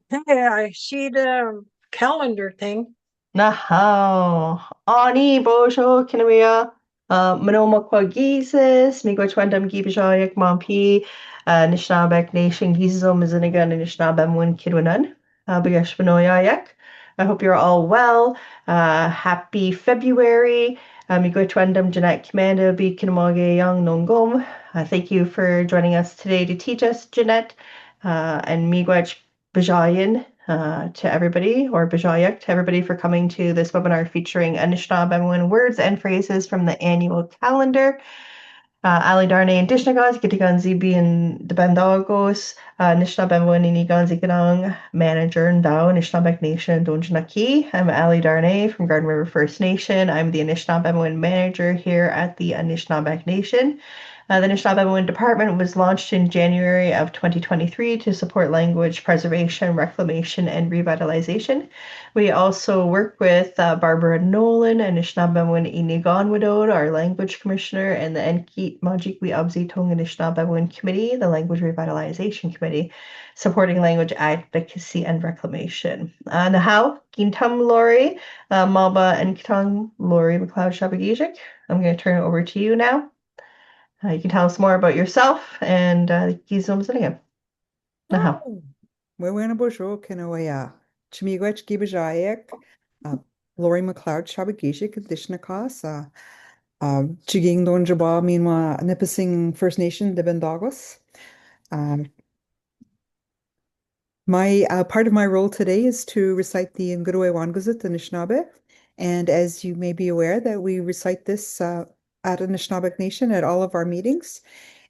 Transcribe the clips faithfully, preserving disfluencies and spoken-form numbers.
Hey, I see the calendar thing. Nahau. Ani bosho kinamia. Uh, mano makwa gises, mi go chwandam gi bajayak mampi, uh, Anishinaabek Nation gizo mizanigan Anishinaabe mawin kidwanan. Uh, bigash mano yayak. I hope you're all well. Uh, happy February. Uh, mi go chwandam Jeanette Commander bi kinamage yang nongom. Uh, thank you for joining us today to teach us, Jeanette. Uh, and mi go bajayin, uh, to everybody, or bajayak to everybody, for coming to this webinar featuring Anishinaabe Mawin words and phrases from the annual calendar. Uh, Ali Darnay and Dishnagas, Gitiganzi being the Bandagos, uh, Anishinaabe Mawin Iniganzi Ganang, manager and Dao, Anishinaabek Nation, Donjanaki. I'm Ali Darnay from Garden River First Nation. I'm the Anishinaabe Mawin manager here at the Anishinaabek Nation. Uh, the Anishinaabe Mawin Department was launched in January of twenty twenty-three to support language preservation, reclamation, and revitalization. We also work with, uh, Barbara Nolan, Anishinaabe Mawin Inigonwadod, our language commissioner, and the Enkit Majik Wiabzi Tong Anishinaabe Mawin Committee, the language revitalization committee, supporting language advocacy and reclamation. Uh, nahau, gintam Lori, uh, maba and kitang Lori McLeod Shabagijik. I'm gonna turn it over to you now. Uh, you can tell us more about yourself and, uh, gizo mizanigan. Nahau. Oh, wewen bosho kinawaya. Chimigwech gi bajayak, uh, Lori McLeod Shabagijik, Dishnakas, uh, uh, Chiging Donjaba, meanwhile, Nipissing First Nation, the Bandagos. Um, my, uh, part of my role today is to recite the Ngurwe Wangazit Anishinaabe. And as you may be aware, that we recite this, uh, at Anishinaabek Nation at all of our meetings.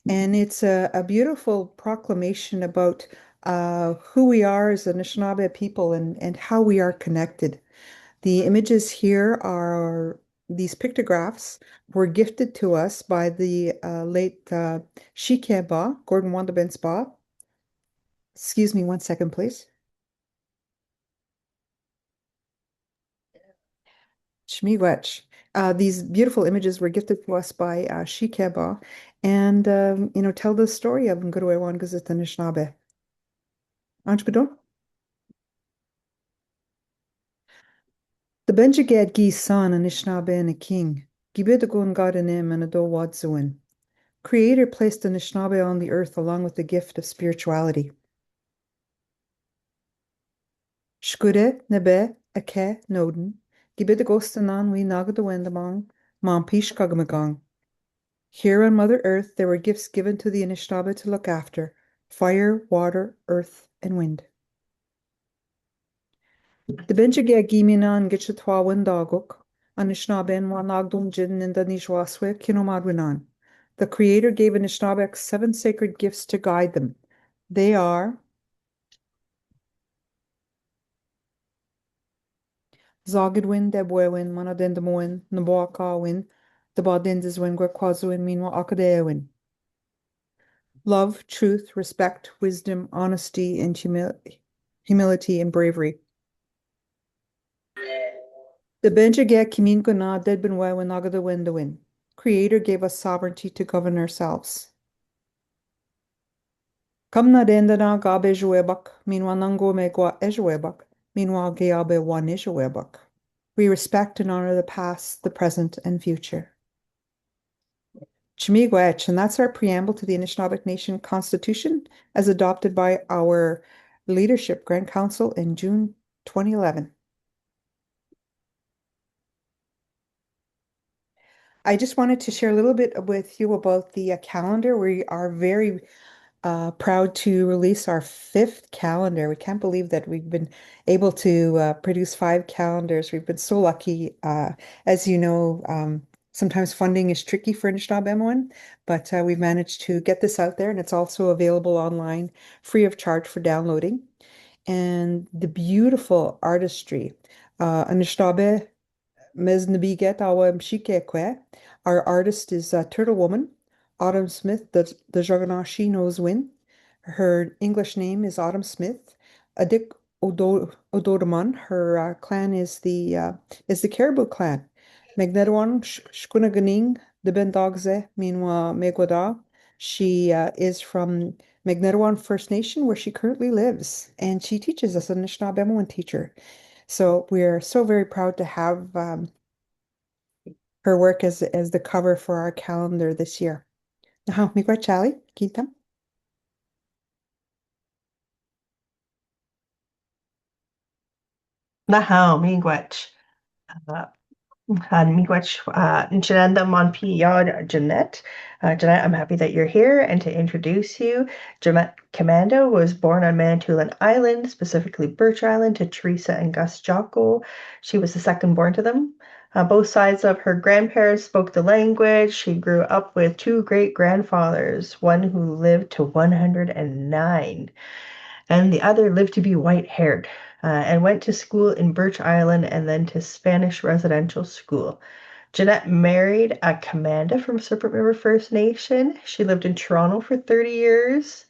And it's a, a beautiful proclamation about, uh, who we are as Anishinaabe people and, and how we are connected. The images here are, these pictographs were gifted to us by the, uh, late, uh, Shikeba, Gordon Wandabensba. Excuse me one second, please. Chimigwech. Uh, these beautiful images were gifted to us by, uh, Shikeba, and, um, you know, tell the story of Ngurwe Wangazit Anishinaabe. Anchbadon? The Benjagad gi san Anishinaabe and a king. Gibedagon God and em and a do wadzewin. Creator placed Anishinaabe on the earth along with the gift of spirituality. Shkure nebe ake noden, gibedagostanan wi nagadawendamang, man pishkagmagang. Here on Mother Earth, there were gifts given to the Anishinaabe to look after: fire, water, earth, and wind. The Benjagad giminan gichatwa wendaguk, Anishinaabe and wa nagdum jin ninda nijwaswe kinomadwinan. The Creator gave Anishinaabek seven sacred gifts to guide them. They are Zagidwin, Debwewin, Manadendamwin, Nabwakawin, Dabadendiswin, Gwekwazuwin, meanwhile Akadewin. Love, truth, respect, wisdom, honesty, and humil-, humility and bravery. The Benjagad kimin guna dedbin wewin agada wendawin. Creator gave us sovereignty to govern ourselves. Kamna dendana gabe juebak, minwa nango megwa ejuebak, minwa geabe wan ejuebak. We respect and honor the past, the present, and future. Chimigwech, and that's our preamble to the Anishinaabeg Nation Constitution as adopted by our leadership Grand Council in June twenty eleven. I just wanted to share a little bit with you about the, uh, calendar. We are very, uh, proud to release our fifth calendar. We can't believe that we've been able to, uh, produce five calendars. We've been so lucky. Uh, as you know, um, sometimes funding is tricky for Anishinaabemowin, but, uh, we've managed to get this out there, and it's also available online, free of charge for downloading. And the beautiful artistry, uh, Anishinaabe Mes Nabigeta Awemshike Kwe. Our artist is, uh, Turtle Woman, Autumn Smith, the, the Jaganashi Nozwin. Her English name is Autumn Smith. Adik Odo-, Ododaman. Her, uh, clan is the, uh, is the Caribou clan. Megnedwan Sh-, Shkunaganing, the Bendagze, Minwa Megwada. She, uh, is from Miigwetch First Nation, where she currently lives, and she teaches as an Anishinaabemowin teacher. So we are so very proud to have, um, her work as, as the cover for our calendar this year. Naha, miigwech Charlie, kintam. Naha, miigwech. Uh, and miigwech, uh, Nchinanda Monpi Yod Jeanette. Uh, Jeanette, I'm happy that you're here. And to introduce you, Jeanette Commando was born on Manitoulin Island, specifically Birch Island, to Teresa and Gus Jocko. She was the second born to them. Uh, both sides of her grandparents spoke the language. She grew up with two great grandfathers, one who lived to one hundred and nine, and the other lived to be white haired, uh, and went to school in Birch Island and then to Spanish residential school. Jeanette married a commander from Serpent River First Nation. She lived in Toronto for thirty years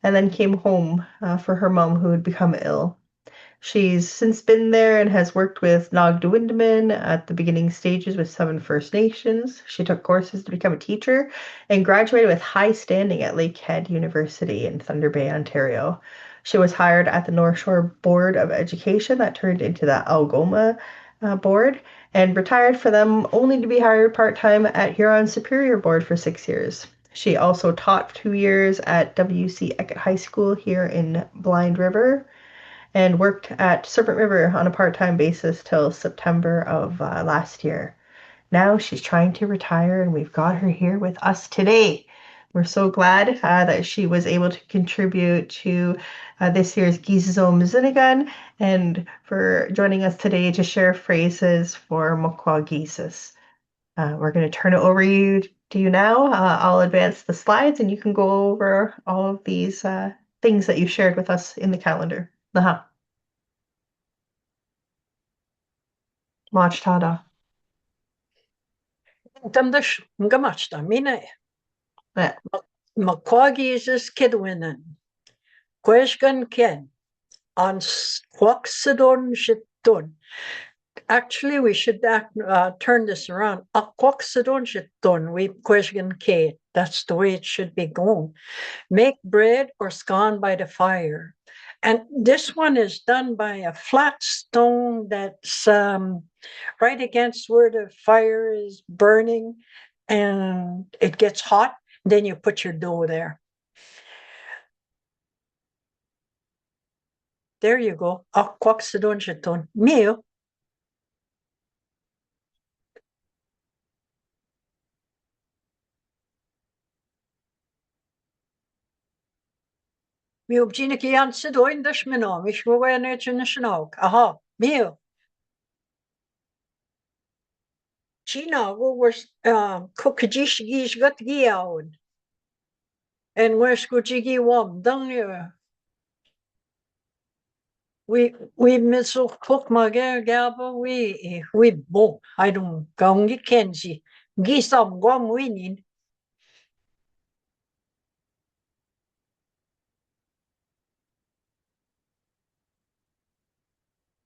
and then came home, uh, for her mom, who had become ill. She's since been there and has worked with Nog Dewindeman at the beginning stages with Seven First Nations. She took courses to become a teacher and graduated with high standing at Lakehead University in Thunder Bay, Ontario. She was hired at the North Shore Board of Education, that turned into the Algoma, uh, Board, and retired for them, only to be hired part time at Huron Superior Board for six years. She also taught two years at W C Eckett High School here in Blind River and worked at Serpent River on a part time basis till September of, uh, last year. Now she's trying to retire, and we've got her here with us today. We're so glad, uh, that she was able to contribute to, uh, this year's Gizizo Mzinigan and for joining us today to share phrases for Makwa Gizis. Uh, we're gonna turn it over you, to you now. Uh, I'll advance the slides and you can go over all of these, uh, things that you shared with us in the calendar. Naha. Machtada. Tam dash, nga machta, mina. Eh. Ma-, Makwa Gizis Kedwin. Kwezhgan Ken. An s-, Kwaksidon Shiton. Actually, we should act, uh, turn this around. A Kwaksidon Shiton, we Kwezhgan Ken. That's the way it should be going. Make bread or scone by the fire. And this one is done by a flat stone that's, um, right against where the fire is burning, and it gets hot. Then you put your dough there. There you go. A Kwaksidon Shiton. Mio. Mio bjina ki an se doin dash mino, mish wo gwa ne chun shnauk. Aha, mio. China go was, uh, ko kajish gish gat gi aun. En wes ku jigi wam dang ye. We, we misu puk mage gaba we, we bo. I don't gaungi kenji. Gi sam gwam winin.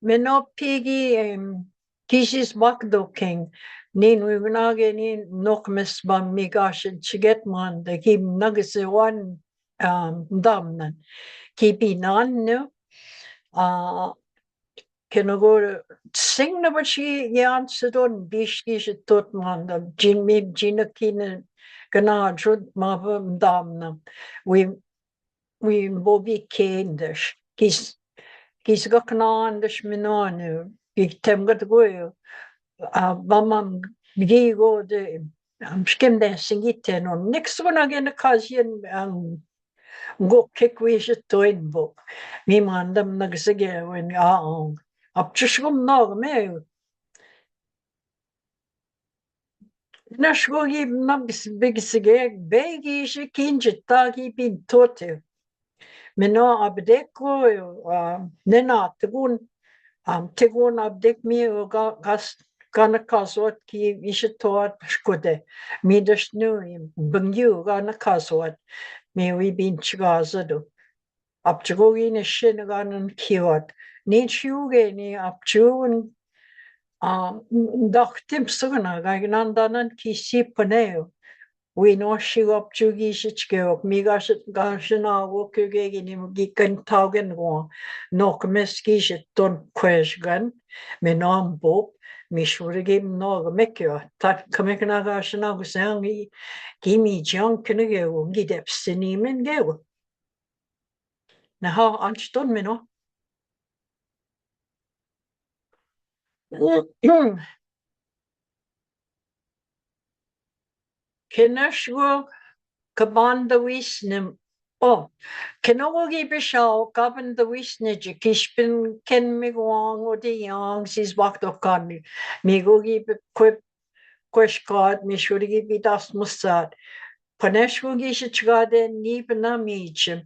Meno pigi, em, kisis bak doking. Nin wi nage nin nok mes bam mi gashin chiget man de ki nagse wan, em, damnan. Ki bi nan nu. A, keno go sing na bachi yan sidon bish kishi tot man da. Jin mi jina kina gana jud ma bam damnan. Wi wi bobi kendish. Kis, kis gaknandish minanu. Ki temgat goyo. A, bamam gigo de, am, shkem de singite no. Niks wana gen kazien, am, go kek wi je toin bo. Mi mandam nagsege wen a ong. Ap chushgum nog me. Nashgogi nabis bigsige begi shi kinji tagi bin tote. Mino abdek ko, a, nena tigun, am, tigun abdek mi o ga, gas, gana kazot ki ishi toat shkude. Mi dashnu im bingyu gana kazot. Mi wi bin chigazadu. Apchugo gi ni shin ganan kiwat. Ni chuge ni apchugun, a, daktim sugna gainan danan ki si paneo. We know शिव अपचू गीस चुके हो, मी गाश, गाश ना वो क्यों गए कि नहीं, कि कन थाव गन गो, नोक में स्की से तोन ख्वेश गन, में नो हम बोप, मी शुर गे नोक में क्यों, तात कमेक ना गाश ना गुसांगी, कि मी जंग कन गए वो, गी डेप से नी में गए वो। ना हाँ, अंच तोन में no. Kenashgo kaban the wisnem. Oh, kenogi bishao kaban the wisnij, kishpin ken miguang or the yang, sis bakto kan. Migogi quip, quishkad, mishurigi bidas musad. Paneshgo gish chgade, nibna michim.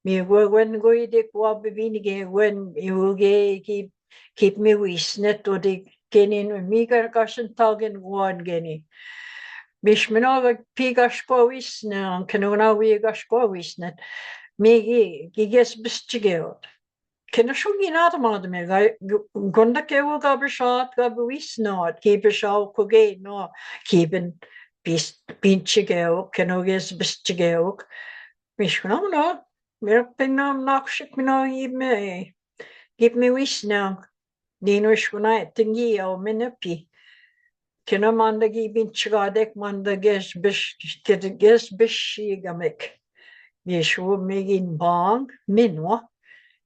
Mi wen go de kwa bibin ge wen, iuge ki, keep me wisnet or the genin, mi gar kashin tagen wan geni. Mish minoga pi gashko wisne, an kenona wi gashko wisnet. Mi gi, gi ges bistigeo. Kena shungi na to mad me ga, gonda ke wo ga bishat, ga wisnot, ki bishao ko ge no, ki bin bis, pinchigeo, keno ges bistigeo. Mish no, no, mira pinam nakshik mino i me, give me wisnang. Nino shuna tingi au menepi. Kena manda gi bin chgadek manda ges bish, ges bishi gamek. Yeshu megin bang, minwa.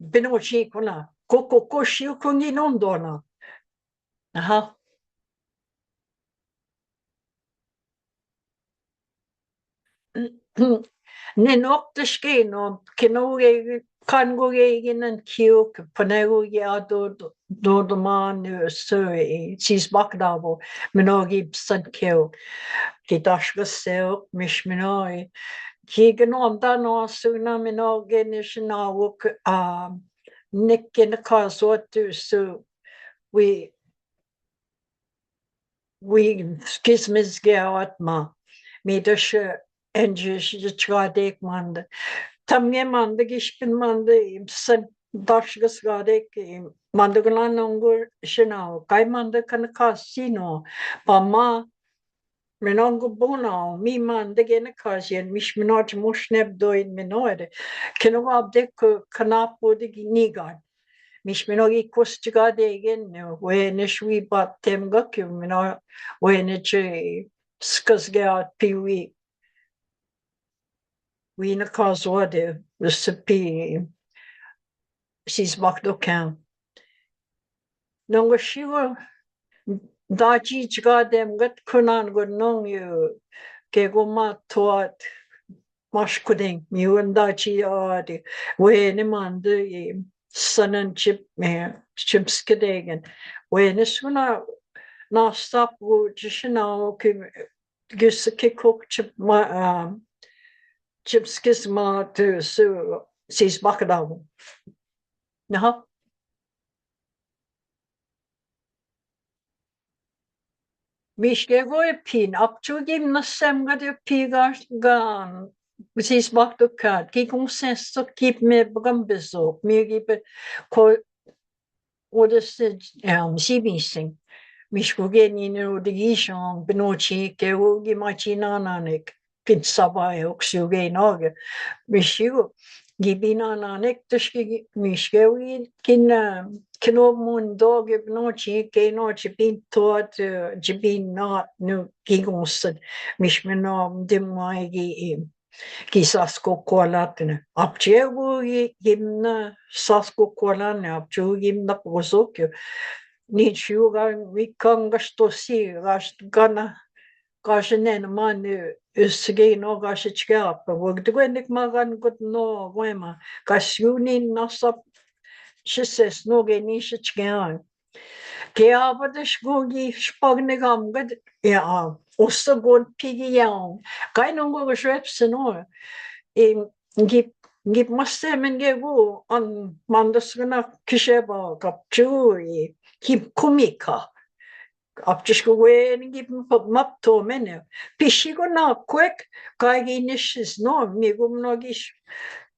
Bino shi kuna. Koko koshi kungi non dona. Aha. Ne nok tishke no, kino ge, kan go ge, ge nan kiu, ke pane go ge a do, do, do, do man, so, e, sis bak da bo, mino gi san kiu, ki tash ga seo, mish mino, e, ki ge no am da no, su na mino ge nish na wo, ke, a, nik ke na ka so tu, su, wi, wi, kismis ge awat ma, mi da she, enje shi chgadek manda. Tam ge manda, gishpin manda, san dash gas gadek, manda gula nongo shina, kai manda kan kasino, pa ma, mi nongo bona, mi manda ge na kasien, mish mino ch mosh neb doin mino ere. Kino abde ko kanapo de nigan. Mish mino gi kos chgadegen, we ne shwi ba tem ga ki mino, we ne che skas ge at piwi. Wi na kazwa de, recipe, sis bak do kan. Nongo shiwa, dachi chika dem gat kunan go nong yu, ke go ma tuat, mash kuding, mi wan dachi adi, we ni mande, sanan chip, me, chip skidegen. We ni suna, na stop go, jishina, okay, Gis ke kok chip ma, um, chips kis ma tu su sis bakdaw. Na. Mishke go e pin, apchu gim na sem ga de pi ga gan. Sis bakdo kat, ki kung sen so kip me bagam bezo, mi gi pe ko Oder se, em, si bising. Mishku ge ni ne oder gi shong, binochi ke wo gi machi na na ne, kin saba e ok su ge no ge. Mishu gi bi na na ne, tush ki, mishke wi kin, em, kino mun do ge binochi ke no chi bin to at, eh, ji bin na nu gi gonsen. Mish me no de mai gi, em, Ki sasko kola tene. Apche gu gi-, gimna sasko kola ne, apche gu gimna poso kyo. Ni shu ga mi kanga sto si, ga st-, gana, ga shnen man, eh, usge no ga shichke apa. Wag de gwen dik ma gan gut no, gwen ma. Ga shu ni na sap, shises no ge ni shichke an. Ke abadish gungi shpagne gamgad ya, usa gun pigi yaun. Kai nungu shwep sino. E, ngi, ngi masse men ge gu an mandas gana kishe ba kapchu, e, kim kumika. Apchush gu wen ngi map to men. Pishi gu na kwek, kai gi nishis no, mi gu no gish.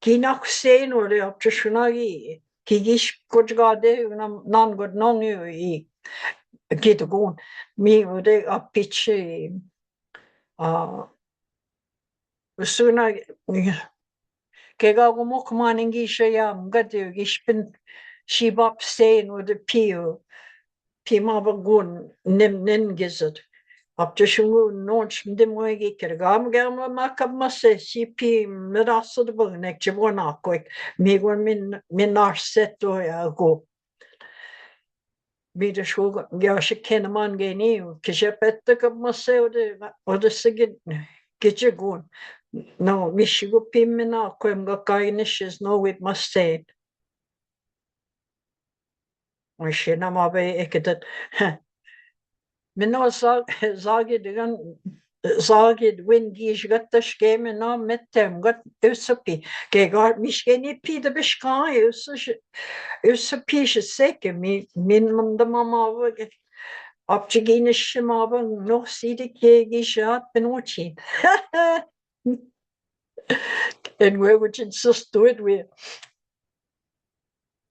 Ki na kuse no le apchush na gi. Ki gish kuch ga de, nan, nan god nong yu i. Git gun. Mi u de a pichi, a, सुना केगा को मुख मानेंगी शयाम गद्यो गिश पिन शिबाप सेन उद पियो। पी मा बगुन निम निन गिजत। अब तो शुंगु नोच दिमोएगी किरगाम गया मा कब मसे सी पी मेरा सुद बगने चिबो ना कोई। मीगो मिन मिनार सेतो या गो। बीरशो गया शिक्षण मान गए नी किसे पेत्त कब मसे ओदे ओदे सिगिन किचे गुण। No, मिशिगो पिम ना कोई मगा काई निशिज नो विद मसे। मिशिना मा बे एक दत मिनो जागे दिगन जागे विन गीश गत्तश के मिनो मित्तेम गत उसपी के गार मिशके नी पी द बिशका उस उसपी से के मी मिन मंद मामा वगे अपचिगी निशमा बंग नो सीधी के गीश आत पिनोची। And we would just do it, we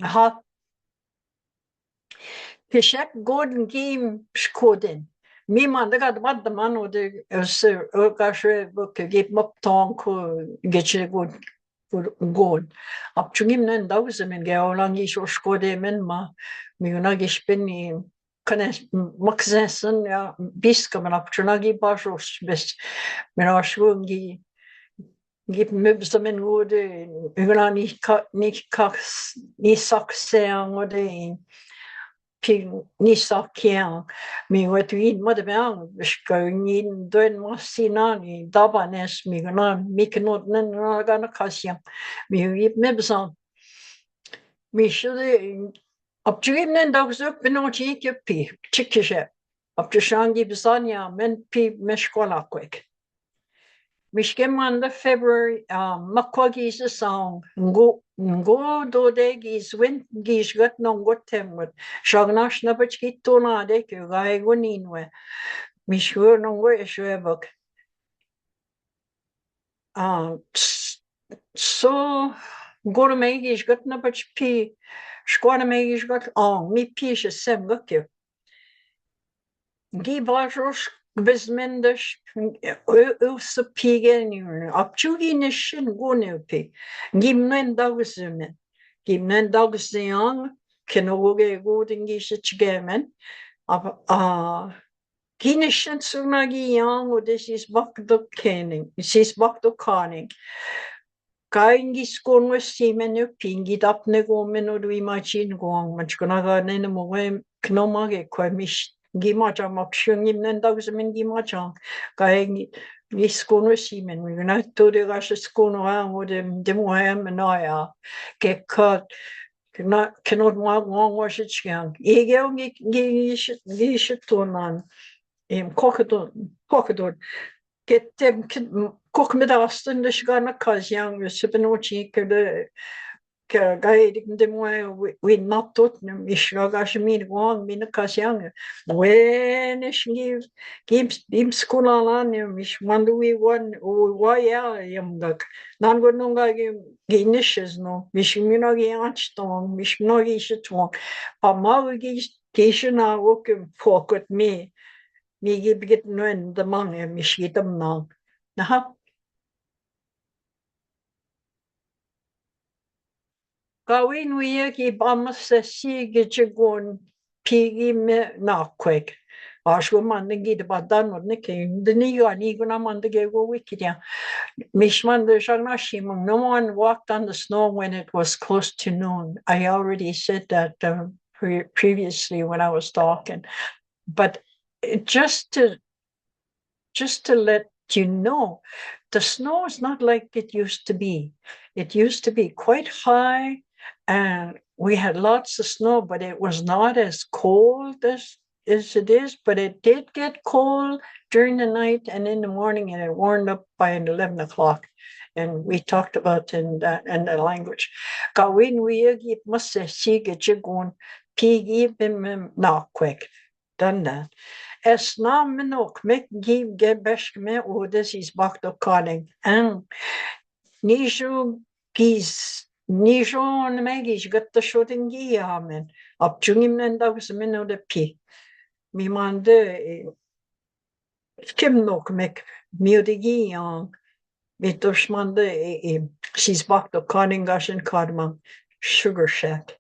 हा पिशक गोड गीम स्कोदेन। मी मांदगा दमा दमान ओदे से ओकाशे बके गीप मप तोंग को गेचे गोड गोड। अब चुंगी मने दाग जमीन गया ओलांगी शोश कोदे मन मा। मी उना गिश पिनी कने मकजेसन या बीस का मन अब चुनागी बाशोश बेस। मेरा शुंगी Gip mibsamen ngode ngana ni ka ni ka ni sakse ngode pi ni sakya mi wetu in mode bang shka ni doen masina ni dabanes mi gana mi knot nen na gana kasya mi gip mibsan mi shude apchugim nen dagzuk pinochi ke pi chikishe apchushangi bisanya men pi meshkola kwek. Mishke manda February, um, makwa giz song, ngu, ngu do de giz win, giz gat no ngu tem gat. Shagnash na bach ki tuna de ke gai gunin we. Mishwe no ngu eshwe bak. Um, so, gur me giz gat na bach pi, shkwana me giz gat, um, mi pi she sem gat ke. Gi bajosh bizmendesh usa pigen apchugi nishin gune pi. Gi mnen dagzime. Gi mnen dagziyang kenoge godingi shichgemen. Ab a gi nishin sunagi yang ude sis bakdo kening, sis bakdo kaning. Kaingi skon we simen yo pingi dapne go men o dui machin go ang machkuna ga ne mo we kno mage ko mish gi macha mapshungi men dagzime gi macha. Kaingi skon we simen we na to de ga skon wa ngo de de mo hem na ya ke kat na keno ma go ngo shichang ige ngi ngi shitonan. Em kokdon kokdon Ketem kok me da aston de shigana kaziang sepenochi ke de ke gai dik de mo we not tot ne mish ga gash min wang min kaziang we ne shingi kim im skula la ne mish mandu we wan wa ya yam gak nan go nunga gi gi nishes no mish mina gi ach ton mish no gi shiton pa ma gi gi shina wo ke fokot mi mi gi bigit no en de mang e mish gi tam nang. Naha. Kawin wiye ki bam se si ge chigon pigi me na kwek. Ashgo mande gi de badan no ne ke de ni ga ni guna mande ge go wikidia. Mishman de shagna shimung. No one walked on the snow when it was close to noon. I already said that uh, pre- previously when I was talking. But it- just to just to let you know, the snow is not like it used to be. It used to be quite high, and we had lots of snow, but it was not as cold as as it is. But it did get cold during the night and in the morning, and it warmed up by eleven o'clock. And we talked about in the, in the language. Kawin wiye gi mase sige chigun pigi bim na kwek. Done that. Es na minok mek gi ge beshk me o this is bakto kaning. And nishu giz nishu ne me giz gatta shoten gi amen. Apchungim nen dagus meno de pi. Mi mande kim nok mek mi o de gi yang. Mi to shmande i, i, sis bak to kaning gashin kadma sugar shack.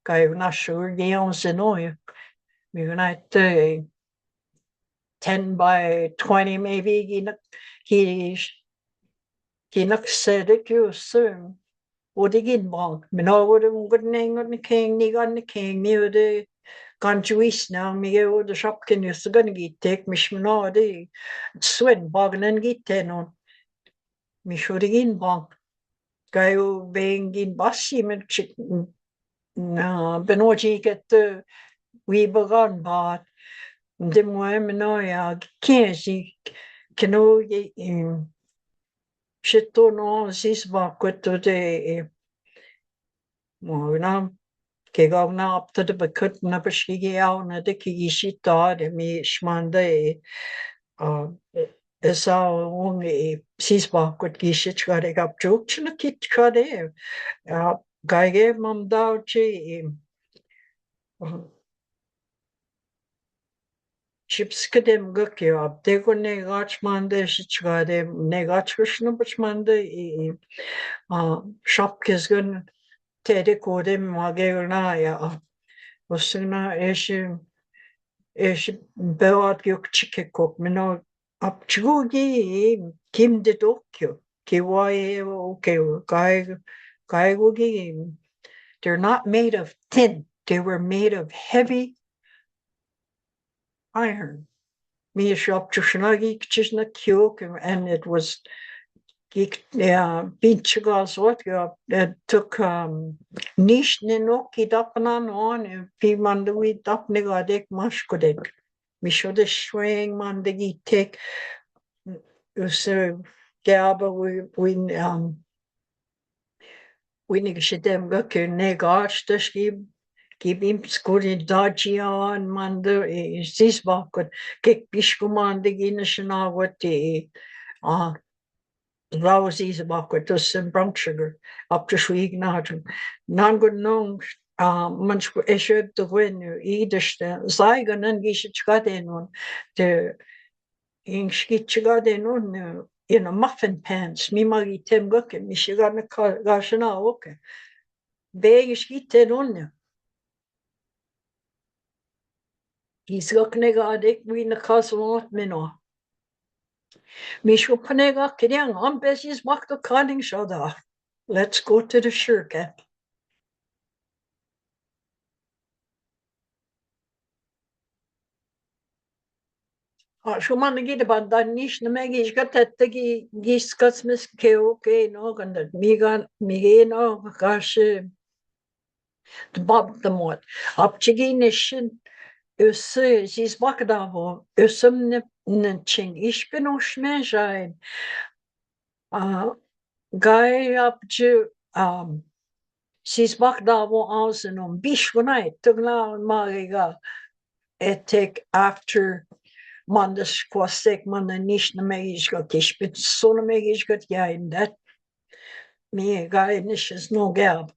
Kai na sugar gi on se no yo. Mi gna te ten by twenty maybe ki na, ki, ki na sede ki usum. Odi gin bang. Mi no odi mun gud neng gud ni keng ni gan ni keng ni odi gan juis na mi ge odi shop kin yus gan gi tek mish mi no odi swin bag nen gi tenon. Mi shuri gin bang. Gayu beng gin basi men chik na benoji get wi bagan bat. Dimwe mi no ya kensi kino ye shito no sis bakut de mo na ke ga na apta de bakut na pashki ge au na de ki shito de mi shmande a esa wong e sis bakut ki shit kare gap chuk chna kit kare a gaige mam dau che Chips kedem gakyo ab dego ne gach mande shichgade ne gach kushno bach mande i a shop kesgan tede kode mage na ya usna eshi eshi bewat yok chike kok mino ab chugi kim de dokyo ki waye okay kai kai gogi. They're not made of tin, they were made of heavy iron. Mi shop chushna gi kchishna kyok and it was gi yeah pinch gas what yeah it took um nish ne no ki dapna no ne pi mandui dapne ga dek mash kudek. Mi sho de shweng mande gi tek us gaba we we um Wini ki shitem ga ke ne gash tashki ki bim skuri daji an mande sis bakut ke pishku mande gi nishina wati a rau sis bakut to sim brown sugar up to shwig na tu nan gun nong a manch ku eshe to wenu i dishte zai ga nan gi shi chka de nun te in shki chiga de nun in a muffin pans mi magi tem goke mi shiga na gashana oke be in shki te nun ne isgok ne ga de wi na kaswat mino mi shu pne ga kiryang am besis bak to kaning shoda. Let's go to the shirka. Shuman gi de banda nish na me gi shka tette gi gi skas mis ke o ke no ganda mi ga mi ge no gash de bab de mot apchi gi nishin usse sis bak da vo ussem ne ne ching ich bin o shme jain. Gai apchi sis bak da vo ausen um bish gunai tugna magi ga etek after mandas kwasek manda nish na megish ga kish bit sona megish ga ya in that mi gai nish is no gab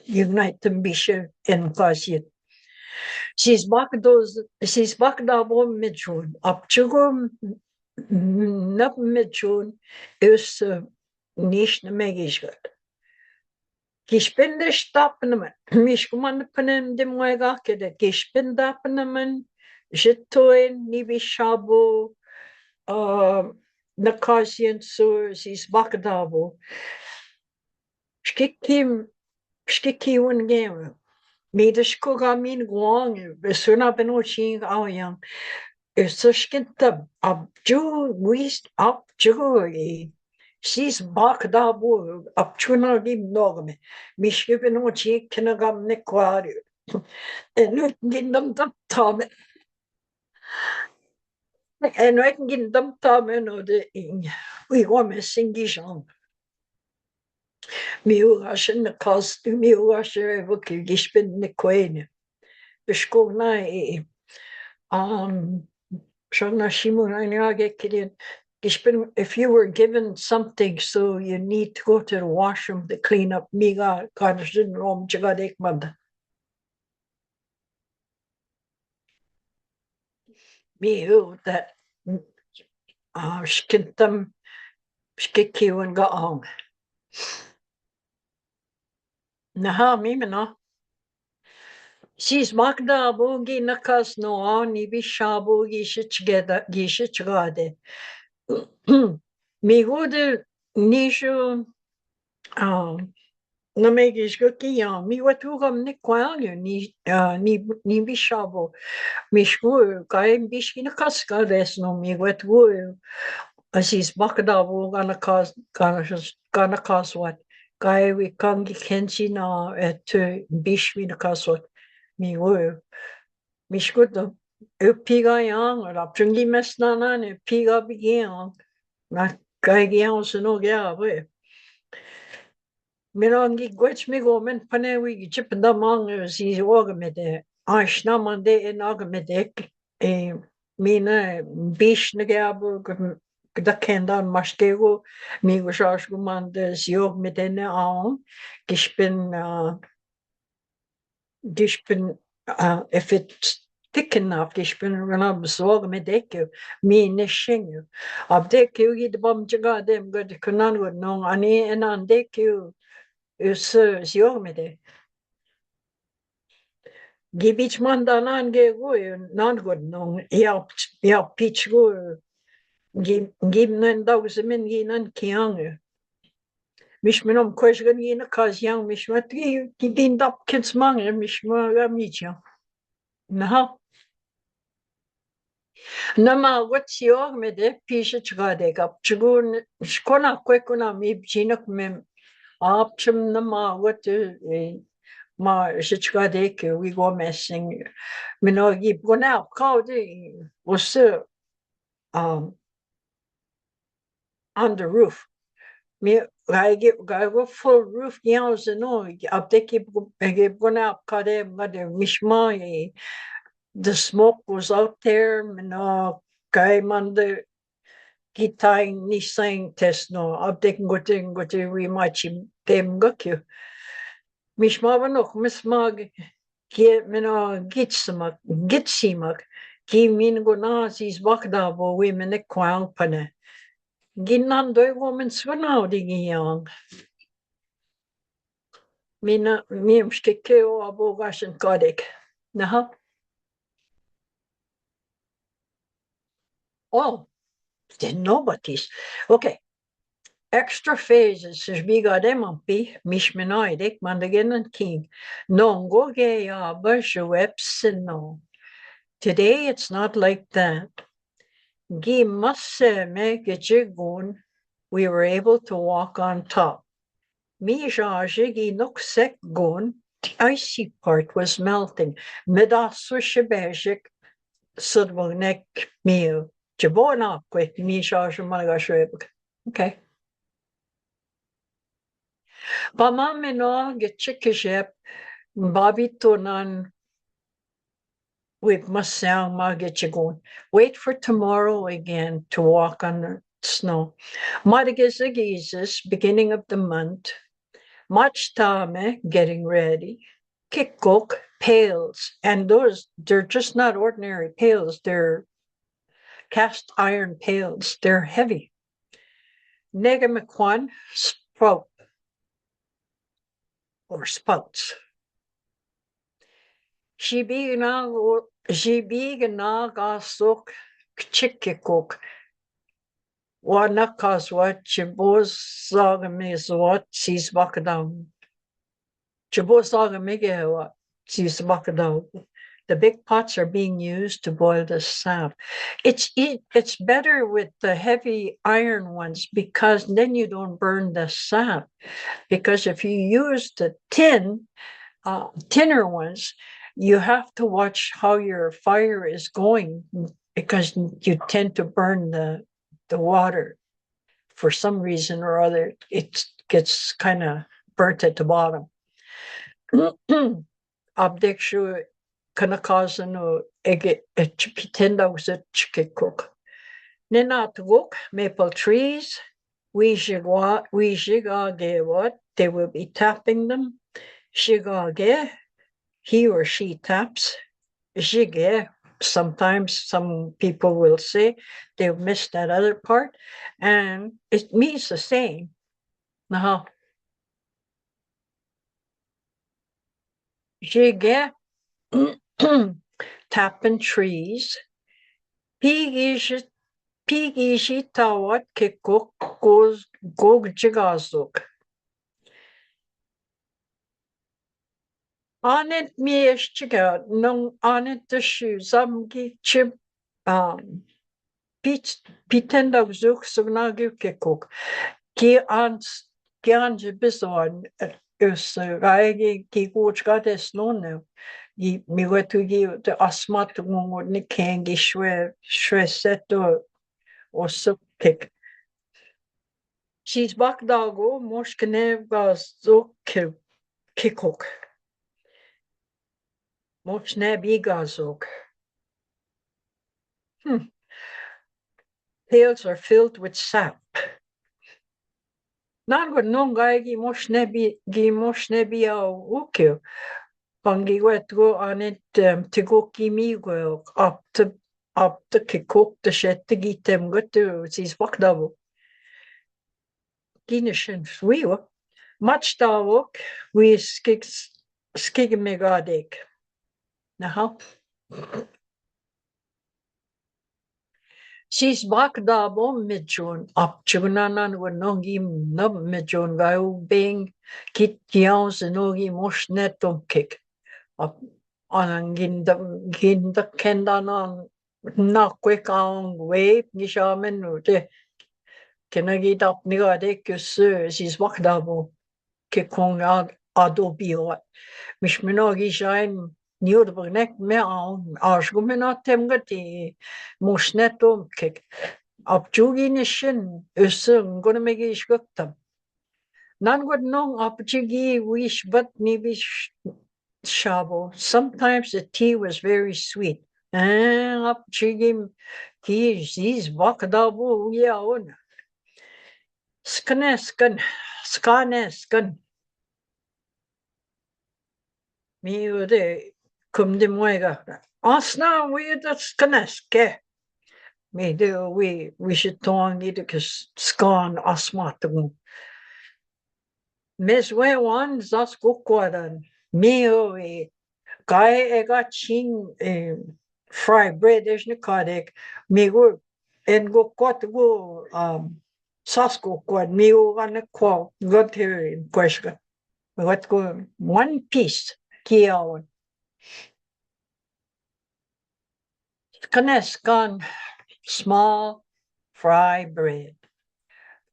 ignite them bish en kwasik. Sis bak dos sis bak da vo midjun apchi go nap midjun is nish na megish ga. Kishpin de stap na man mish kuman panem de mwega ke de kishpin da panem man jitoin ni bi shabu na kasien su sis bak da vo. Shkikim shkikim un gem mi de shko ga min guang be suna beno ching au yang. Eso shkinta abju wist abju sis bak da bu abchuna gim nogme mishke beno chi kena gam ne kwari. Enu gindam tam tame enu gindam tame no de in wi gome singi jong. Mi ugashe na kas mi ugashe evo ki gishpin ne kwene bishko na e um shana shimu na ni age kirin gishpin if you were given something so you need to go to the washroom to clean up mi ga kan shin rom chiga dek manda. Mi u that uh, shkintam Kikkiwin ga ang. Naha mi mena. Sis bakda bu gi nakas no a ni bi shabu gi shi chgeda, gi shi chgade. Mi gude ni shu, a, na me gi shgo ki ya, mi wet wu gam ni kwang yo, ni, a, ni, ni bi shabu. Mi shku, kai bi shi nakas ka des no, mi wet wu. Asis bakda bu ga nakas, ga nakas wat. Kai wi kangi kensi na, et, bish wi nakas wat. Mi wo. Mi shku do. E piga yang, rap chungi mes na na ne, piga bi yang. Na kai yang sino gya we. Mino ngi gwech mi go men pane wi gi chip da mang si og me de. Ash na man de en og me de. E, mina bish na ge abu da kendan mashkego, mi go shash go man de si og me de ne aon. Gishpin, uh, gishpin, uh, if it's thick enough, gishpin gana bzog me de ke, mi ne shingu. Ab de ke wi de bam chiga de mga de kunan go no, ani enan de ke, is, uh, si og me de. Gi bich man da nan ge go, nan go no, ya, ya pich go, gi, gi nan da go se men gi nan kiang. Mish minom kwesh gan gi na kaz yang, mish ma ti, gi din dap ken smang, mish ma ga mi chiang. Na. Na ma got si og me de, pish chga de gap. Chugun, shkona kwe kuna mi bjinak me, ap chum na ma got, eh, ma shi chga de ke, wi go messing. Mino gi gona ap kau de, was, um, on the roof. Mi, gai ge, gai go full roof gi au se no, ap de ki, ge gona ap ka de, ma de mishma, eh, the smoke was out there, mino, gai man de, ki tai ni scientist no, ap de ngote, ngote wi ma chim, tem go kyu. Mishma ba no, misma ge, Ki mino git simak, git simak, ki min go na sis bakda bo wi mene kwang pane. Gin nan doi go men swanau di gi yang. Mina, mi mshke ke o abo gashin kadek. Naha. Oh, then nobody's. Okay. Extra phases, is big adem ampi, mishmenoidik, mandagen and king. Nongo ge ya ba shuep sino. Today it's not like that. Gi masse me ge jigun, we were able to walk on top. Mi jaji gi nuk sek gun, the icy part was melting. Me da su shibejik sudwang nek miu. Jibona kwek mi jaji malaga shwebik. Okay. Pama mino ge chikishep, babi tunan with masang ma ge chigun. Wait for tomorrow again to walk on the snow. Marigezigizis, beginning of the month. Mach tame, getting ready. Kikok, pails. And those, they're just not ordinary pails. They're cast iron pails. They're heavy. Negemekwan, spout. Or spouts. Jibigna, jibigna ga sok kchikikok. Wana kaswa chiboz zagame zwat sis bakdam. Chiboz zagame gewa sis bakdam. The big pots are being used to boil the sap. It's e- it's better with the heavy iron ones because then you don't burn the sap. Because if you use the tin, uh, thinner ones, you have to watch how your fire is going because you tend to burn the the water for some reason or other. It gets kind of burnt at the bottom. Abdekshu kanakazanu ege chipitenda was a chikikuk. Nenatguk, maple trees, we jigwa, we jigage what, they will be tapping them. Jigage, he or she taps. Jige, sometimes some people will say they miss that other part, and it means the same. Now, Jige tapping trees. Pigi shi, pigi shi tawat ke gog, gog, gog jigazuk. Anet mi eshtiga, nung anet shu zam gi chim, um, pit, piten da zuk sugna gi ke kok. Ki an, ki an je bizon, us, gai gi, ki kuch ka des nune. Gi, mi wetu gi, te asmat ngungu ni kengi shwe, shwe seto, o suk kek. She's bakdago, moshkene ga zuk ke, ke kok. Moshne bi ga zuk. Hmm. Tails are filled with sap. Nan go nong gai gi moshne bi, gi moshne bi au ukyo. Pangi go et go anet, em, te go ki mi go up to, up to ke kok te shet te gi tem go te sis bakdabo. Kine shen fui wo. Mach ta wok, wi skik, skik me ga dek. Aha. Sis bakdabo me jon, ap chugna nan wo nongi no me jon ga u beng, kit kiao se nogi moshne tom kek. Ap, anan ginda, ginda kenda nan, na kwe kaong we, ni shamen no te. Kena gi dap ni ga de ke se, sis bakdabo. Ke kong a, ado bi o. Mish mino gi shain, ni o de bagnek me aon, ash go me na tem ga ti, moshne tom kek. Ap chugi ni shin, usse, ngone me gi shgoktam. Nan god nong ap chugi wish, but ni bi sh-, shabo. Sometimes the tea was very sweet. Eh, ap chigim ki zis bakdabo uya ona. Skane skan, skane skan. Mi ude kum de moega. Asna wi de skane ske. Mi de wi, wi shitongi de kes skan asmatu. Mes we wan zas go kwadan. Mi o e kai e ga ching, eh, fry bread es ne kadek. Mi go en go kot go, um, sas go kwad. Mi go ga ne kwa go te kweshka. Mi go go one piece ki awan. Skanes kan small fry bread.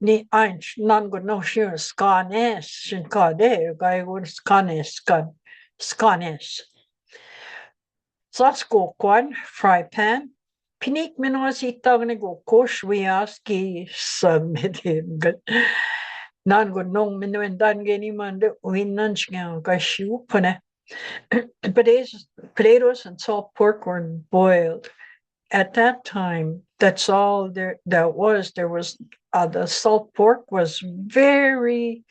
Ni anch nan go no shin skanes, shin kade, gai go skanes kan, skanes. Sasko kwan, fry pan. Pinik mino si tagne go kosh wias ki samedin. Nan go nong mino en dan geni mande, win nan chingan ka shiu pone. Potatoes, potatoes and salt pork were boiled. At that time, that's all there, that was. There was, uh, the salt pork was very,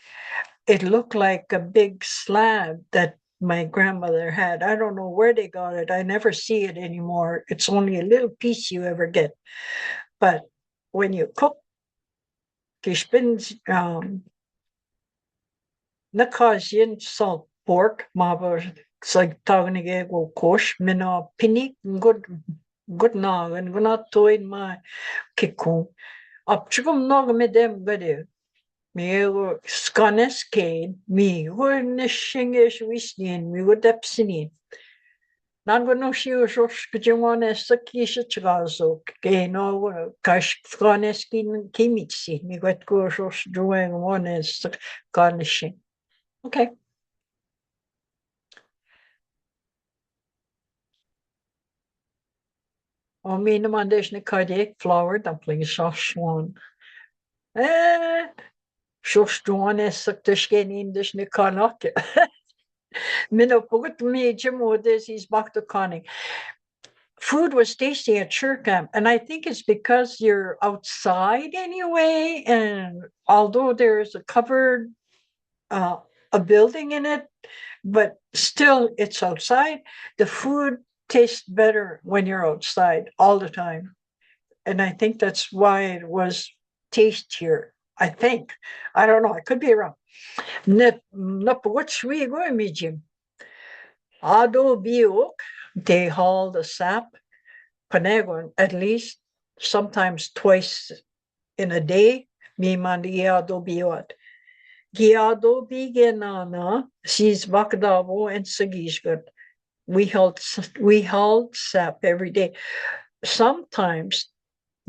it looked like a big slab that my grandmother had. I don't know where they got it. I never see it anymore. It's only a little piece you ever get. But when you cook, kishpin, um, na kajin salt pork, ma ba sa tagne ge go kosh, mino pinik good, good na, and guna toin ma kikun. Ap chukum nog me dem gade. Mi go skanes ke, mi go ne shinge shwisnin, mi go depsinin. Nan go no shi o shosh kujungone saki shi chigazo ke no go kash skanes ki, ki mitsi, mi go go shosh jueng one sakaneshi. Okay. O mi no mandesh ne kajek flour dumpling shosh one. Eh, shosh juane sak teshke nindesh ne kanake. Mino pugut mi chimo this is back to conning. Food was tasty at Sherkam, and I think it's because you're outside anyway, and although there's a covered, uh, a building in it, but still it's outside. The food tastes better when you're outside all the time. And I think that's why it was tastier. I think. I don't know. I could be wrong. Ne, na pogod swi go mi jim. Ado biok, they haul the sap. Panegon, at least sometimes twice in a day, mi man gi ado biot. Gi ado bi ge nana, sis bakdabo and sagishgat. We hauled, we hauled sap every day. Sometimes,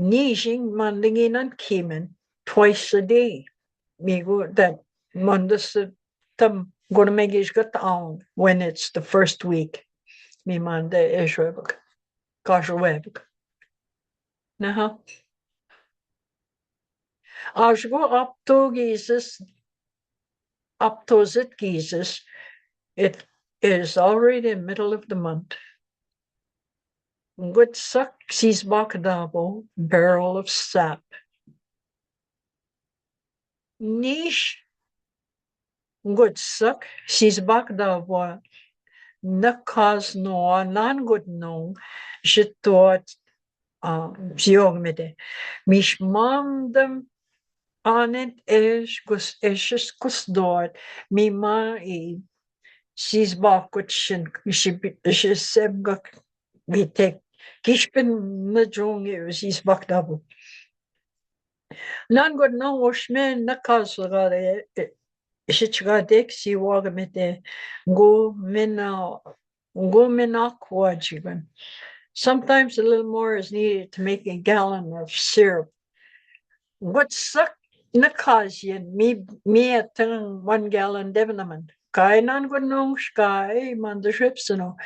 nishing mandingi nan kimen twice a day. Mi go that mandas tam gunamegishgat aun when it's the first week. Mi mande eshwebuk. Kashwebuk. Naha. Ashgo up to Jesus, up to zit Jesus, it is already in middle of the month. Good suck, sis bakdabo, barrel of sap. Nish Good suck, sis bakdabo, na kaz no, nan good no, shituat, uh, ziog mede. Mish mandem anet esh gus eshes kusdot, mi ma i, sis bakut shin, shi, shi sebgak, bitek, kishpin na jonge, sis bakdabo. Nan god no oshme na kaz gare, shichga dek si wag mete, go mena, go mena kwa jigan. Sometimes a little more is needed to make a gallon of syrup. What suck na kaz yen, mi, mi atang one gallon devnaman. Kai nan god no shkai man the shrips no.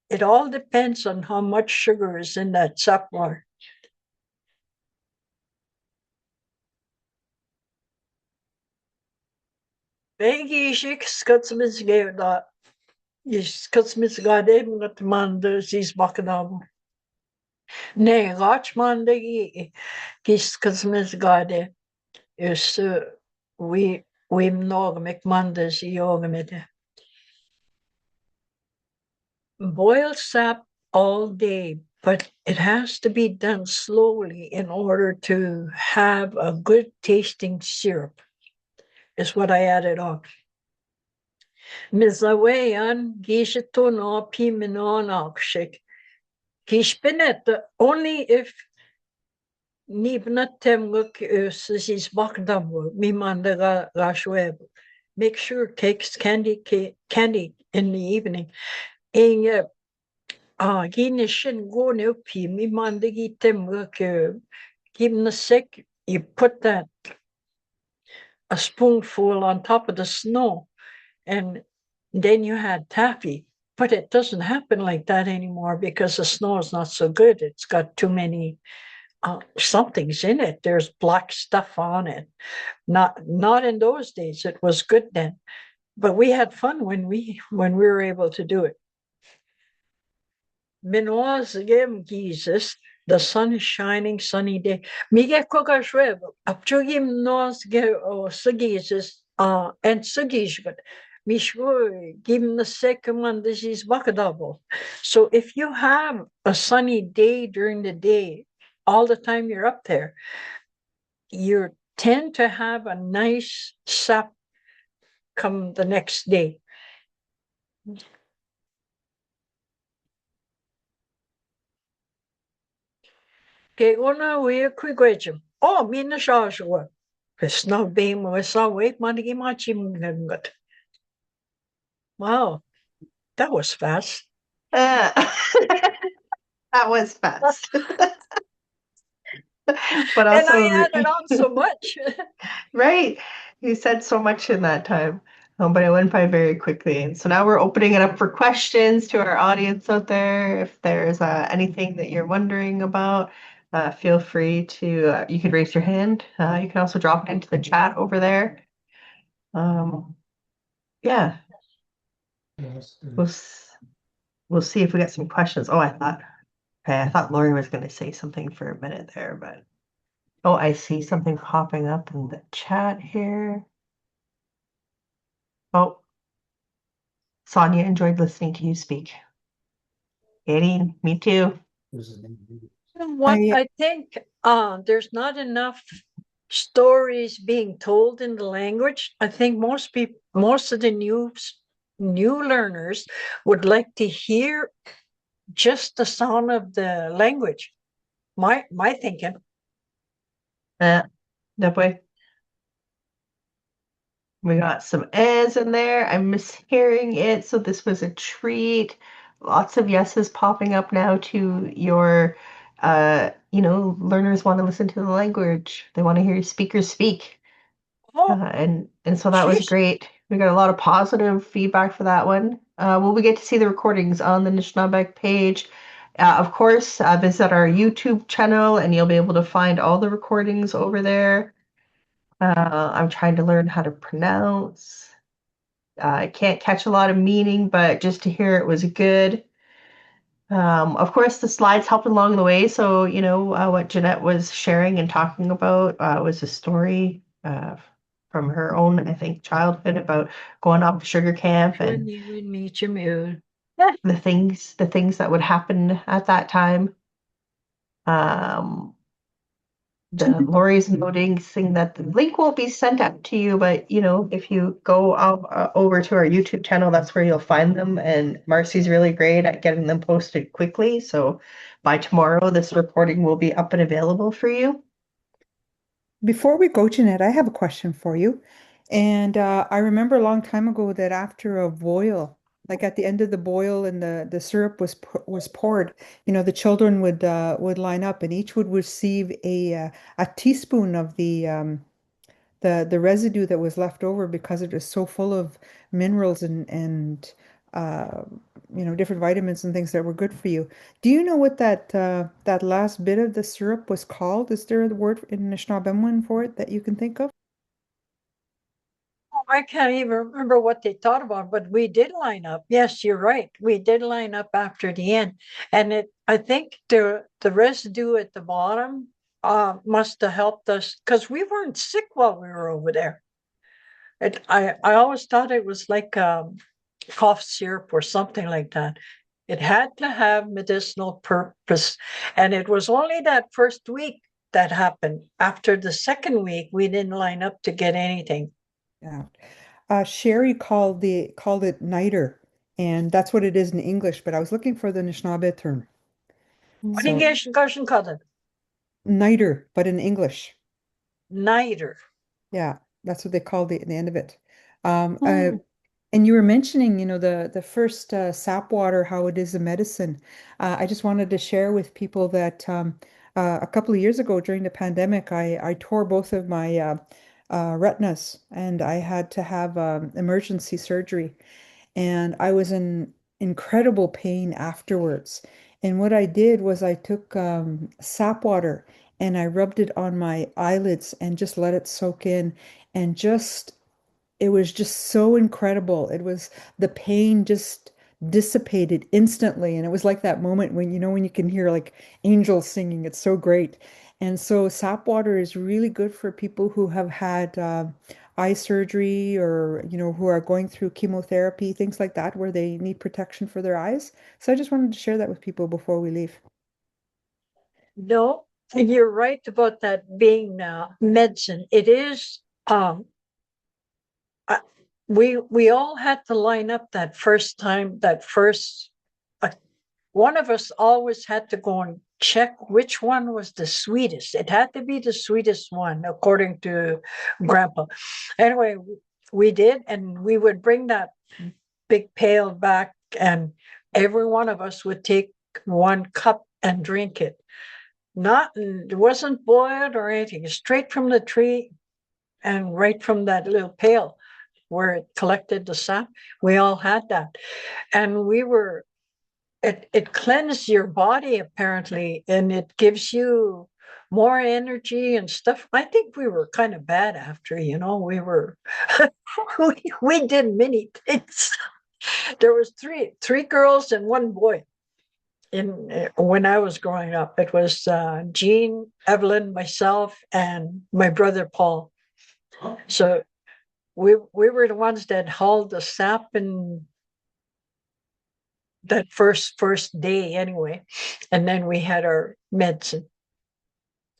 It all depends on how much sugar is in that sap water. Begi shik skatsmis gevda. Is skatsmis gade ngat mande sis bakdabo. Ne gach mande gi, gi skatsmis gade. Is, uh, we, we nog mek mande si yog mede. Boil sap all day, but it has to be done slowly in order to have a good tasting syrup, is what I added on. Mizaweyan gishitun or pimenon akshik. Gishpinet, only if nibna temguk, uh, sis bakdabo, mi mande ga, gashweb. Make sure cakes, candy, ca-, candy in the evening. And, uh, ah, gine shin go ne upi, mi mande gi temguk, uh, gimna sek, you put that, a spoonful on top of the snow, and then you had taffy. But it doesn't happen like that anymore because the snow is not so good. It's got too many, uh, somethings in it. There's black stuff on it. Not, not in those days. It was good then. But we had fun when we, when we were able to do it. Minoas gem Jesus, the sun is shining, sunny day. Mige koga shweb, apchugim nos ge o sagizis, uh, and sagishgat. Mishwo gim na sek man this is bakadabo. So if you have a sunny day during the day, all the time you're up there, you tend to have a nice sap come the next day. Ke ona we kui gwechim. Oh, mi na shashwa. Pesna be mo sa we man gi ma chim ngat. Wow, that was fast. Uh, that was fast. But also, And I added on so much. Right. You said so much in that time, um, but it went by very quickly. And so now we're opening it up for questions to our audience out there. If there's, uh, anything that you're wondering about, uh, feel free to, uh, you can raise your hand. Uh, you can also drop it into the chat over there. Um, yeah. We'll, we'll see if we got some questions. Oh, I thought, okay, I thought Lori was going to say something for a minute there, but, oh, I see something popping up in the chat here. Oh, Sonia enjoyed listening to you speak. Getting, me too. What I, I think uh, there's not enough stories being told in the language. I think most people, most of the new new learners would like to hear just the sound of the language. My my thinking. Yeah, that way. We got some A's in there. I'm mishearing it, so this was a treat. Lots of yeses popping up now to your, uh, you know, learners want to listen to the language. They want to hear speakers speak. Oh, uh, and and so that was great. We got a lot of positive feedback for that one. Uh, well, we get to see the recordings on the Nishnabek page. Uh, of course, uh, visit our YouTube channel and you'll be able to find all the recordings over there. Uh, I'm trying to learn how to pronounce. Uh, I can't catch a lot of meaning, but just to hear it was good. Um, of course, the slides helped along the way. So, you know, uh, what Jeanette was sharing and talking about uh, was a story uh, from her own, I think, childhood about going off to sugar camp and the things, the things that would happen at that time. Um, the Lori's noticing that the link will be sent out to you, but you know, if you go uh, over to our YouTube channel, that's where you'll find them. And Marcy's really great at getting them posted quickly. So by tomorrow, this recording will be up and available for you. Before we go, Jeanette, I have a question for you. And uh, I remember a long time ago that after a boil, like at the end of the boil and the, the syrup was was poured, you know, the children would uh, would line up and each would receive a uh, a teaspoon of the um, the the residue that was left over because it was so full of minerals and and uh, you know, different vitamins and things that were good for you. Do you know what that uh, that last bit of the syrup was called? Is there a word in Anishinaabemowin for it that you can think of? Oh, I can't even remember what they thought about, but we did line up. Yes, you're right. We did line up after the end, and it. I think the the residue at the bottom uh, must have helped us because we weren't sick while we were over there. It, I I always thought it was like um, cough syrup or something like that. It had to have medicinal purpose, and it was only that first week that happened. After the second week, we didn't line up to get anything. Yeah. Uh, Sherry called the called it niter, and that's what it is in English. But I was looking for the Anishinaabe term. What so, English? Niter, but in English. Niter. Yeah, that's what they call the, the end of it. Um, uh, and you were mentioning, you know, the the first uh, sap water, how it is a medicine. Uh, I just wanted to share with people that um, uh, a couple of years ago during the pandemic, I I tore both of my uh, uh, retinas, and I had to have um, emergency surgery. And I was in incredible pain afterwards. And what I did was I took um, sap water and I rubbed it on my eyelids and just let it soak in. And just, it was just so incredible. It was the pain just dissipated instantly. And it was like that moment when, you know, when you can hear like angels singing. It's so great. And so sap water is really good for people who have had uh, eye surgery or, you know, who are going through chemotherapy, things like that, where they need protection for their eyes. So I just wanted to share that with people before we leave. No, you're right about that being uh, medicine. It is. Um, uh, we we all had to line up that first time, that first. Uh, one of us always had to go and check which one was the sweetest. It had to be the sweetest one, according to Grandpa. Anyway, we did, and we would bring that big pail back, and every one of us would take one cup and drink it. Not, it wasn't boiled or anything, straight from the tree and right from that little pail where it collected the sap. We all had that. And we were, it, it cleansed your body apparently, and it gives you more energy and stuff. I think we were kind of bad after, you know, we were, we, we did many things. There was three, three girls and one boy in uh, when I was growing up. It was uh, Jean, Evelyn, myself, and my brother Paul. So we we were the ones that hauled the sap and that first first day anyway. And then we had our medicine.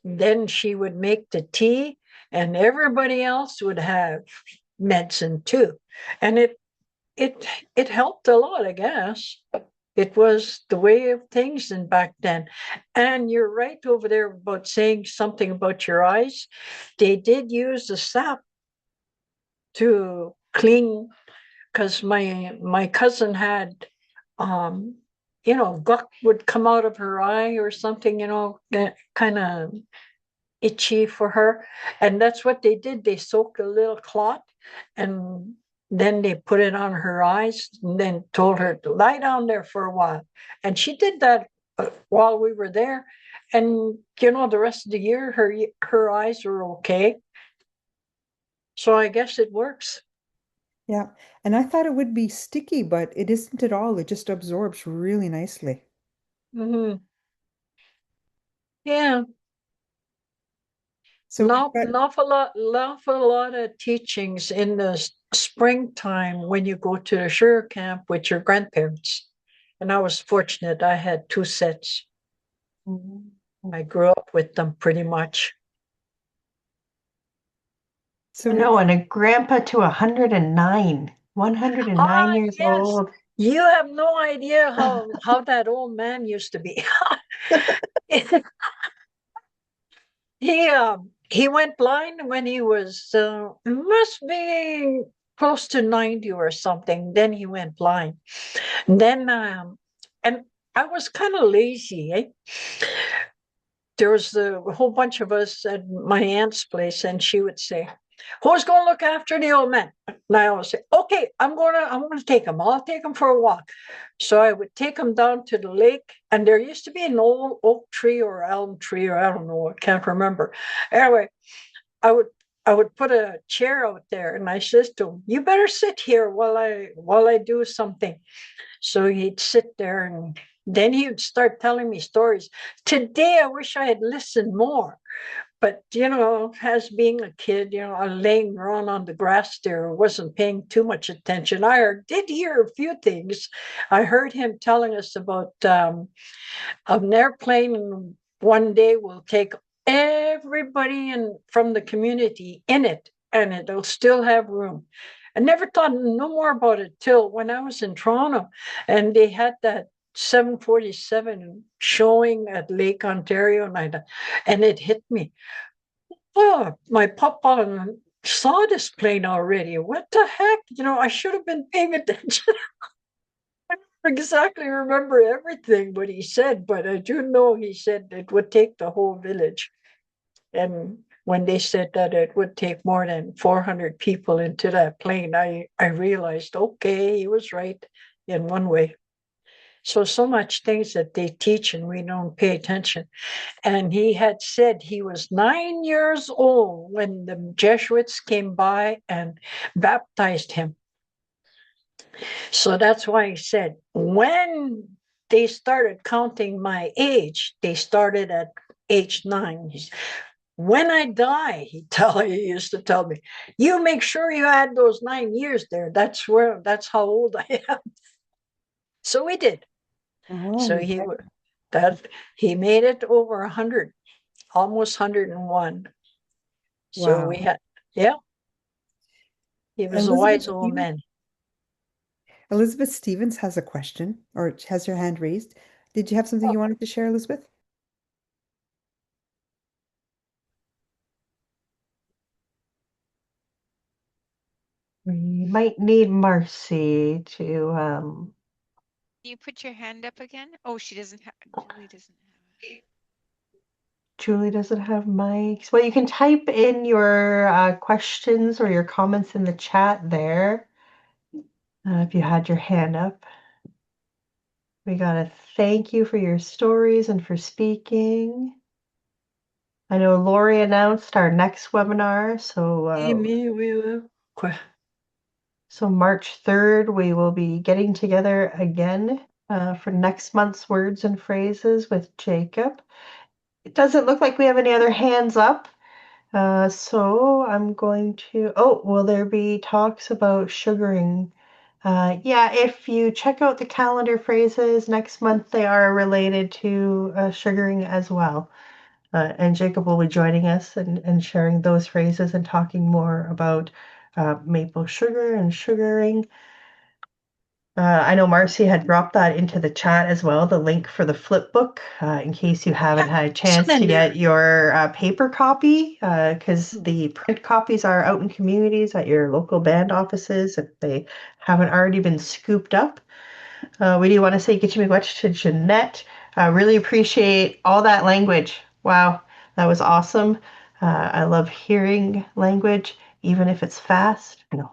Then she would make the tea, and everybody else would have medicine too. And it it it helped a lot, I guess. It was the way of things in back then. And you're right over there about saying something about your eyes. They did use the sap to clean, because my my cousin had, um you know, guck would come out of her eye or something, you know, kind of itchy for her. And that's what they did. They soaked a little cloth and then they put it on her eyes and then told her to lie down there for a while. And she did that, uh, while we were there. And, you know, the rest of the year, her, her eyes were okay. So I guess it works. Yeah. And I thought it would be sticky, but it isn't at all. It just absorbs really nicely. Mm-hmm. Yeah. So an awful lot, an awful lot of teachings in the springtime when you go to the sugar camp with your grandparents. And I was fortunate; I had two sets. Mm-hmm. I grew up with them pretty much. So no, and a grandpa to a hundred and nine, one hundred and nine ah, years yes. old. You have no idea how how that old man used to be. He um he went blind when he was uh, must be close to ninety or something. Then he went blind. And then um and I was kind of lazy, eh? There was a whole bunch of us at my aunt's place, and she would say, "Who's going to look after the old man?" And I always say, "Okay, I'm going to, I'm going to take him. I'll take him for a walk." So I would take him down to the lake, and there used to be an old oak tree or elm tree, or I don't know, I can't remember. Anyway, I would I would put a chair out there and I says to him, "You better sit here while I while I do something." So he'd sit there and then he would start telling me stories. Today I wish I had listened more. But you know, as being a kid, you know, laying around on the grass there, wasn't paying too much attention. I did hear a few things. I heard him telling us about um, an airplane one day will take everybody in from the community in it, and it'll still have room. I never thought no more about it till when I was in Toronto and they had that seven forty-seven showing at Lake Ontario night, and it hit me. Oh, my papa saw this plane already. What the heck? You know, I should have been paying attention. Exactly remember everything what he said, but I do know he said it would take the whole village. And when they said that it would take more than four hundred people into that plane, I, I realized, okay, he was right in one way. So, so much things that they teach and we don't pay attention. And he had said he was nine years old when the Jesuits came by and baptized him. So that's why he said, when they started counting my age, they started at age nine. When I die, he tell he used to tell me, you make sure you add those nine years there. That's where that's how old I am. So we did. Oh, so he that he made it over a hundred, almost hundred and one. So wow. We had, yeah. He was Elizabeth, a wise old man. Elizabeth Stevens has a question or has her hand raised. Did you have something you wanted to share, Elizabeth? We might need Marcy to um you put your hand up again? Oh, she doesn't have Julie doesn't have it. Julie doesn't have mics. Well, you can type in your uh, questions or your comments in the chat there uh, if you had your hand up. We got to thank you for your stories and for speaking. I know Lori announced our next webinar, so uh, Amy, we will. So March third, we will be getting together again uh, for next month's words and phrases with Jacob. It doesn't look like we have any other hands up. Uh, so I'm going to, oh, will there be talks about sugaring Uh, yeah, if you check out the calendar phrases next month, they are related to uh, sugaring as well. Uh, and Jacob will be joining us and, and sharing those phrases and talking more about uh, maple sugar and sugaring. Uh, I know Marcy had dropped that into the chat as well, the link for the flip book, uh, in case you haven't had a chance to get your uh, paper copy, because the print copies are out in communities at your local band offices if they haven't already been scooped up. Uh, we do want to say Gichi Miigwech to Jeanette. I really appreciate all that language. Wow, that was awesome. Uh, I love hearing language, even if it's fast. No.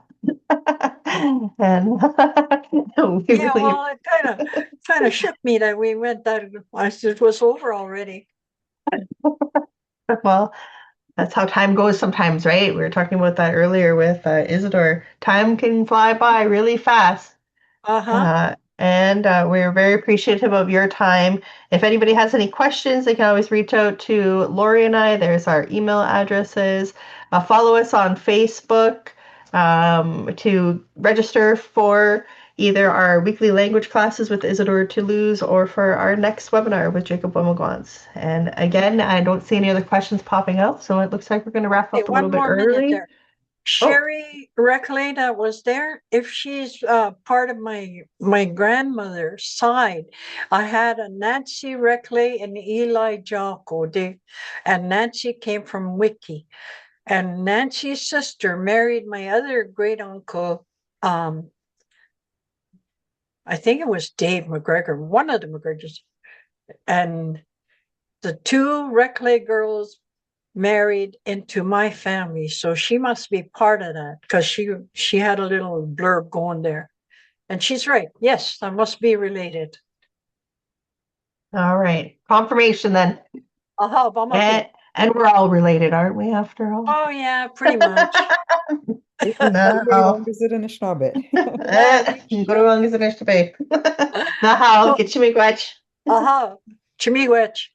And we Yeah, really, well, it kind of kind of shook me that we went that. I said it was over already. Well, that's how time goes sometimes, right? We were talking about that earlier with uh, Isidore. Time can fly by really fast. Uh huh. Uh, and uh, we're very appreciative of your time. If anybody has any questions, they can always reach out to Lori and I. There's our email addresses. Uh, follow us on Facebook um, to register for either our weekly language classes with Isidore Toulouse or for our next webinar with Jacob Wemmelguans. And again, I don't see any other questions popping up, so it looks like we're going to wrap Hey, up a little one bit more minute early. There. Sherry Reckley that was there, if she's uh, part of my my grandmother's side, I had a Nancy Reckley and Eli Jocko. They, and Nancy came from Wiki. And Nancy's sister married my other great uncle, um, I think it was Dave McGregor, one of the McGregors. And the two Reckley girls married into my family, so she must be part of that because she she had a little blurb going there, and she's right. Yes, I must be related. All right. Confirmation then. Aha, vamos. And, and we're all related, aren't we, after all? Oh yeah, pretty much. No. Guru Wang is in Anishinaabe. Eh, Guru Wang is in Anishinaabe. Nahao, Gichi Miigwech. Aha, Chimigwech.